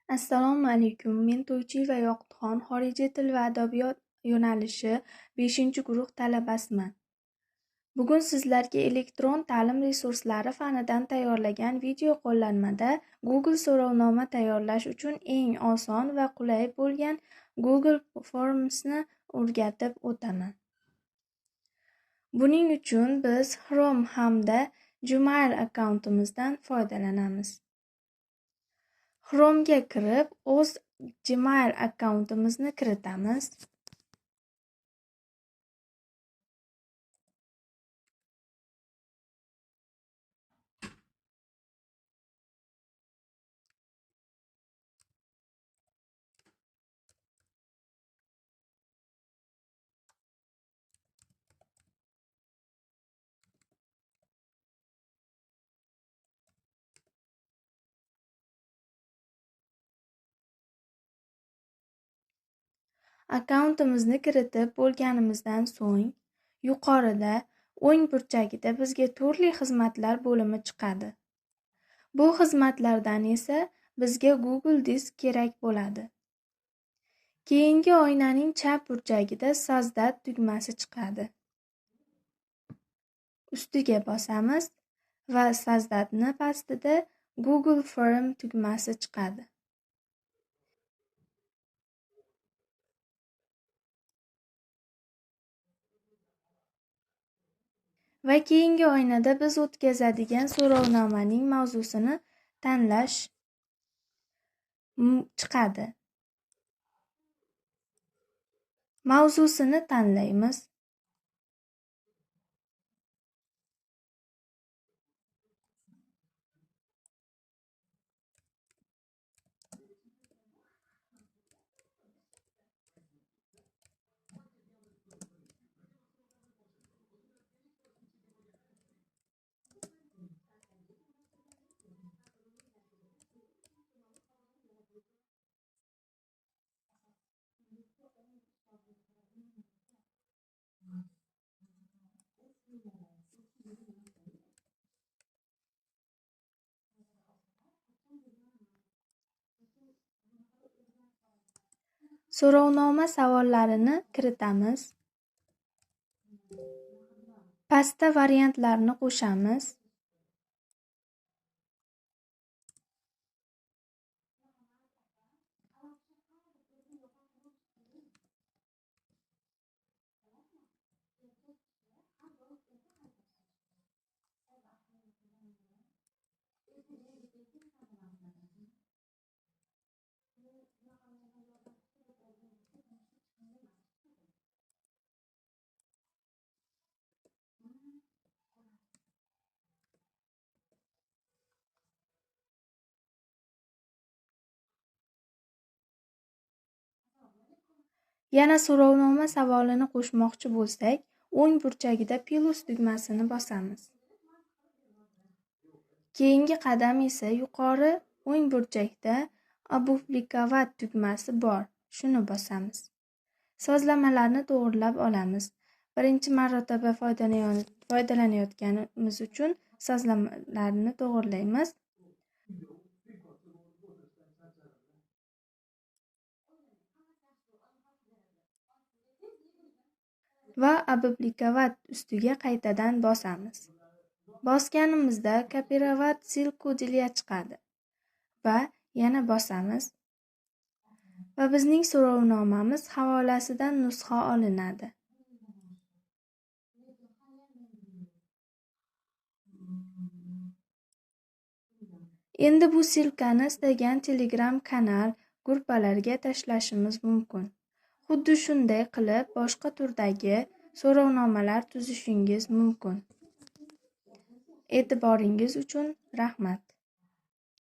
Assalomu alaykum. Men To'ychiyeva Yoqutxon, xorijiy til va adabiyot yo'nalishi 5-guruh talabasiman. Bugun sizlarga elektron ta'lim resurslari fanidan tayyorlagan video qo'llanmada Google so'rovnoma tayyorlash uchun eng oson va qulay bo'lgan Google Forms'ni o'rgatib o'taman. Buning uchun biz Chrome hamda Gmail akkauntimizdan foydalanamiz. Chrome'ga kirib, o'z Gmail akkauntimizni kiritamiz. Akkauntimizni kiritib bo'lganimizdan so'ng, yuqorida o'ng burchagida bizga turli xizmatlar bo'limi chiqadi. Bu xizmatlardan esa bizga Google Disk kerak bo'ladi. Keyingi oynaning chap burchagida Создать tugmasi chiqadi. Ustiga bosamiz va Создатьni pastida Google Form tugmasi chiqadi. Va keyingi oynada biz o'tkazadigan so'rovnomaning mavzusini tanlash chiqadi. Mavzusini tanlaymiz. So'rovnoma savollarini kiritamiz. Pastda variantlarni qo'shamiz. Yana so'rovnoma savolini qo'shmoqchi bo'lsak, o'ng burchagida plus tugmasini bosamiz. Keyingi qadam esa yuqori o'ng burchakda Opublikovat tugmasi bor. Shuni bosamiz. Sozlamalarni to'g'rilab olamiz. Birinchi marotaba foydalanayotganimiz uchun sozlamalarni to'g'rilaymiz. Va Opublikovat ustiga qaytadan bosamiz. Bosganimizda Kopirovat ссылку для chiqadi va yana bosamiz va bizning so'rovnomamiz havolasidan nusxa olinadi. Endi bu ссылкani istagan Telegram kanal, gruppalarga tashlashimiz mumkin. Xuddi shunday qilib boshqa turdagi so'rovnomalar tuzishingiz mumkin. E'tiboringiz uchun rahmat.